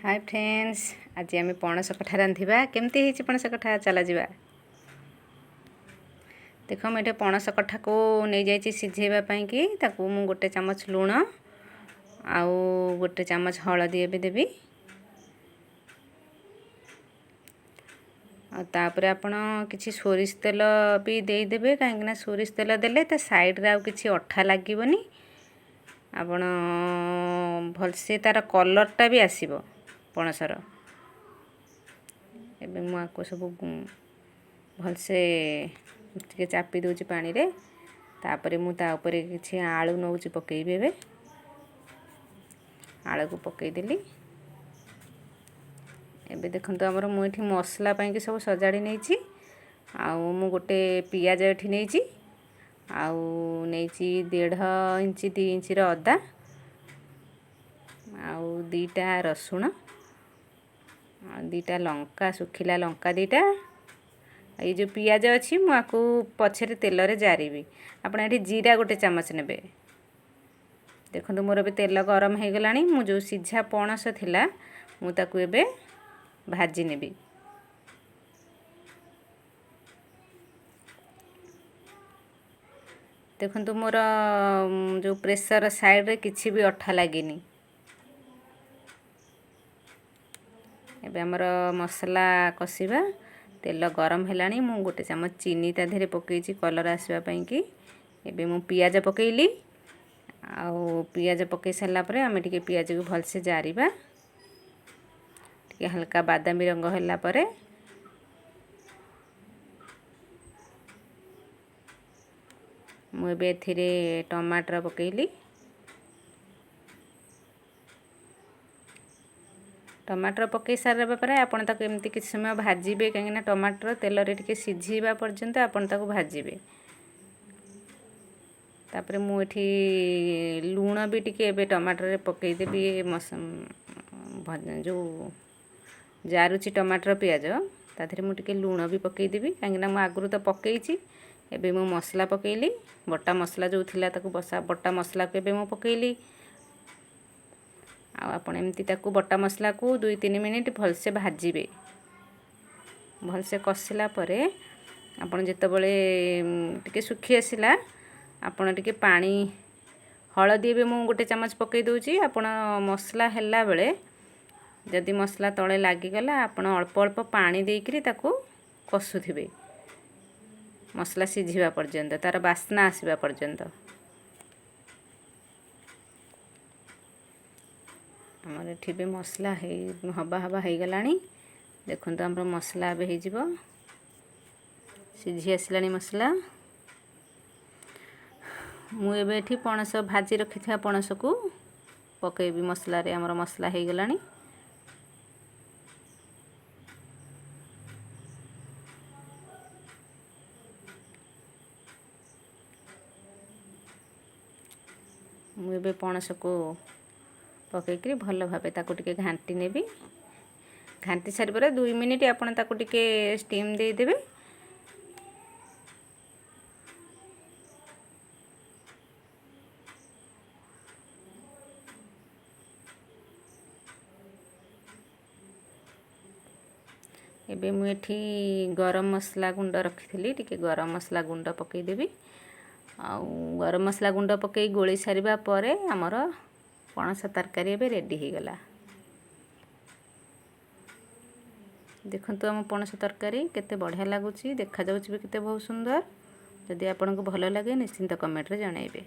ହାଏ friends, ଆଜି ଆମେ ପଣସ କଠା ରାନ୍ଧିବା। କେମିତି ହେଇଛି ପଣସ କଠା, ଚାଲ ଯିବା। ଦେଖ, ମୁଁ ଏଠି ପଣସ କଠାକୁ ନେଇଯାଇଛି ସିଝେଇବା ପାଇଁକି। ତାକୁ ମୁଁ 1 ଚାମଚ ଲୁଣ ଆଉ 1 ଚାମଚ ହଳଦୀ ଏବେ ଦେବି। ଆଉ ତାପରେ ଆପଣ କିଛି ସୋରିଷ ତେଲ ବି ଦେଇଦେବେ, କାହିଁକିନା ସୋରିଷ ତେଲ ଦେଲେ ତା ସାଇଡ଼୍ରେ ଆଉ କିଛି ଅଠା ଲାଗିବନି। ଆପଣ ଭଲସେ ତା'ର କଲର୍ଟା ବି ଆସିବ ପଣସର। ଏବେ ମୁଁ ଆକୁ ସବୁ ଭଲସେ ଟିକେ ଚାପି ଦେଉଛି ପାଣିରେ। ତାପରେ ମୁଁ ତା ଉପରେ କିଛି ଆଳୁ ନେଉଛି ପକାଇବି। ଏବେ ଆଳୁକୁ ପକାଇଦେଲି। ଏବେ ଦେଖନ୍ତୁ, ଆମର ମୁଁ ଏଠି ମସଲା ପାଇଁକି ସବୁ ସଜାଡ଼ି ନେଇଛି। ଆଉ ମୁଁ ଗୋଟେ ପିଆଜ ଏଠି ନେଇଛି, ଆଉ ନେଇଛି 1.5 ଇଞ୍ଚ 2 ଇଞ୍ଚର ଅଦା, ଆଉ 2ଟା ରସୁଣ, ଆଉ 2ଟା ଲଙ୍କା, ଶୁଖିଲା ଲଙ୍କା 2ଟା। ଏଇ ଯେଉଁ ପିଆଜ ଅଛି, ମୁଁ ଆକୁ ପଛରେ ତେଲରେ ଜାରିବି। ଆପଣ ଏଠି ଜିରା 1 ଚାମଚ ନେବେ। ଦେଖନ୍ତୁ, ମୋର ଏବେ ତେଲ ଗରମ ହେଇଗଲାଣି। ମୁଁ ଯେଉଁ ସିଝା ପଣସ ଥିଲା, ମୁଁ ତାକୁ ଏବେ ଭାଜି ନେବି। ଦେଖନ୍ତୁ, ମୋର ଯେଉଁ ପ୍ରେସର ସାଇଡ଼୍ରେ କିଛି ବି ଅଠା ଲାଗିନି। ଏବେ ଆମର ମସଲା କଷିବା। ତେଲ ଗରମ ହେଲାଣି। ମୁଁ 1 ଚାମଚ ଚିନି ତା ଦେହରେ ପକାଇଛି କଲର୍ ଆସିବା ପାଇଁକି। ଏବେ ମୁଁ ପିଆଜ ପକାଇଲି। ଆଉ ପିଆଜ ପକାଇ ସାରିଲା ପରେ ଆମେ ଟିକେ ପିଆଜକୁ ଭଲସେ ଜାରିବା। ଟିକେ ହାଲକା ବାଦାମୀ ରଙ୍ଗ ହେଲା ପରେ ମୁଁ ଏବେ ଏଥିରେ ଟମାଟର ପକାଇଲି। ଟମାଟର ପକାଇ ସାରିବା ପରେ ଆପଣ ତାକୁ ଏମିତି କିଛି ସମୟ ଭାଜିବେ, କାହିଁକିନା ଟମାଟର ତେଲରେ ଟିକେ ସିଝିବା ପର୍ଯ୍ୟନ୍ତ ଆପଣ ତାକୁ ଭାଜିବେ। ତାପରେ ମୁଁ ଏଠି ଲୁଣ ବି ଟିକେ ଏବେ ଟମାଟରରେ ପକାଇଦେବି। ଯେଉଁ ଜାରୁଛି ଟମାଟର ପିଆଜ, ତା ଦେହରେ ମୁଁ ଟିକେ ଲୁଣ ବି ପକାଇଦେବି, କାହିଁକିନା ମୁଁ ଆଗରୁ ତ ପକାଇଛି। ଏବେ ମୁଁ ମସଲା ପକାଇଲି। ବଟା ମସଲା ଯେଉଁ ଥିଲା, ତାକୁ ବସା ବଟା ମସଲାକୁ ଏବେ ମୁଁ ପକାଇଲି। ଆଉ ଆପଣ ଏମିତି ତାକୁ ବଟା ମସଲାକୁ 2-3 ମିନିଟ୍ ଭଲସେ ଭାଜିବେ। ଭଲସେ କଷିଲା ପରେ ଆପଣ ଯେତେବେଳେ ଟିକେ ଶୁଖି ଆସିଲା, ଆପଣ ଟିକେ ପାଣି, ହଳଦୀ ଏବେ ମୁଁ 1 ଚାମଚ ପକାଇ ଦେଉଛି। ଆପଣ ମସଲା ହେଲା ବେଳେ ଯଦି ମସଲା ତଳେ ଲାଗିଗଲା, ଆପଣ ଅଳ୍ପ ଅଳ୍ପ ପାଣି ଦେଇକରି ତାକୁ କଷୁଥିବେ ମସଲା ସିଝିବା ପର୍ଯ୍ୟନ୍ତ, ତା'ର ବାସ୍ନା ଆସିବା ପର୍ଯ୍ୟନ୍ତ। ଆମର ଏଠି ବି ମସଲା ହେଇ ହବା ହବା ହେଇଗଲାଣି। ଦେଖନ୍ତୁ, ଆମର ମସଲା ଏବେ ହେଇଯିବ। ସିଝି ଆସିଲାଣି ମସଲା। ମୁଁ ଏବେ ଏଠି ପଣସ, ଭାଜି ରଖିଥିବା ପଣସକୁ ପକାଇବି ମସଲାରେ। ଆମର ମସଲା ହେଇଗଲାଣି। ମୁଁ ଏବେ ପଣସକୁ ପକାଇକିରି ଭଲ ଭାବେ ତାକୁ ଟିକେ ଘାଣ୍ଟି ନେବି। ଘାଣ୍ଟି ସାରିବା ପରେ 2 ମିନିଟ୍ ଆପଣ ତାକୁ ଟିକେ ଷ୍ଟିମ୍ ଦେଇଦେବେ। ଏବେ ମୁଁ ଏଠି ଗରମ ମସଲା ଗୁଣ୍ଡ ରଖିଥିଲି, ଟିକେ ଗରମ ମସଲା ଗୁଣ୍ଡ ପକାଇଦେବି। ଆଉ ଗରମ ମସଲା ଗୁଣ୍ଡ ପକାଇ ଗୋଳେଇ ସାରିବା ପରେ ଆମର ପଣସ ତରକାରୀ ଏବେ ରେଡ଼ି ହେଇଗଲା। ଦେଖନ୍ତୁ, ଆମ ପଣସ ତରକାରୀ କେତେ ବଢ଼ିଆ ଲାଗୁଛି, ଦେଖାଯାଉଛି ବି କେତେ ବହୁତ ସୁନ୍ଦର। ଯଦି ଆପଣଙ୍କୁ ଭଲ ଲାଗେ, ନିଶ୍ଚିନ୍ତ କମେଣ୍ଟରେ ଜଣାଇବେ।